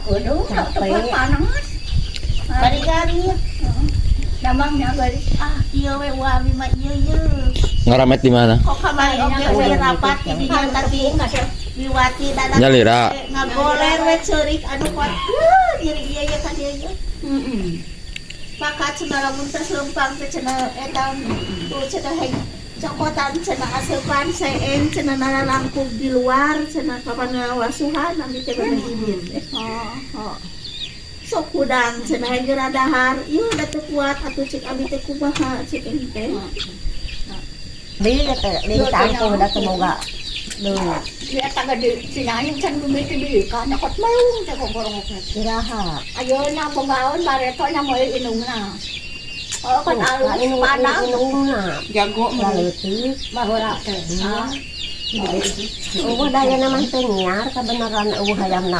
Kudu, Capek. Panas. Bari garit. Damangnya garis. Ah, ieu we abi mah ieu ieu. Ngaramet di mana? Kok kamari oge we rapat di dinya tadi Wiwati dadak Nyalira. Ngagoler we ceurik anu kuat. Nyeri ieu ieu ka dieu ieu. Pakat cenah lamun teh lempang teh cenah eta tuh cenah heg cokotan cenah aseupan seeng cenah nalalangkung di luar cenah kapan ngawasuhan abi teh bade izin. Oh. Sok hudang cenah heg dahar ieu da teu kuat atuh cek abi teh kumaha cek ini teh. Beli teh, beli sangko udah semoga. Duh, Dia taga di sinayin can bumiti di ka nakot malung sa kogorong. Iraha. Ayo na bungaon bareto na mo inungna. Oh, kan alus Inung padang. Inungna. Jago mah. Leutik. Baheula teh. Ah. Eueuh daya mah teh nyiar kebenaran eueuh hayam na.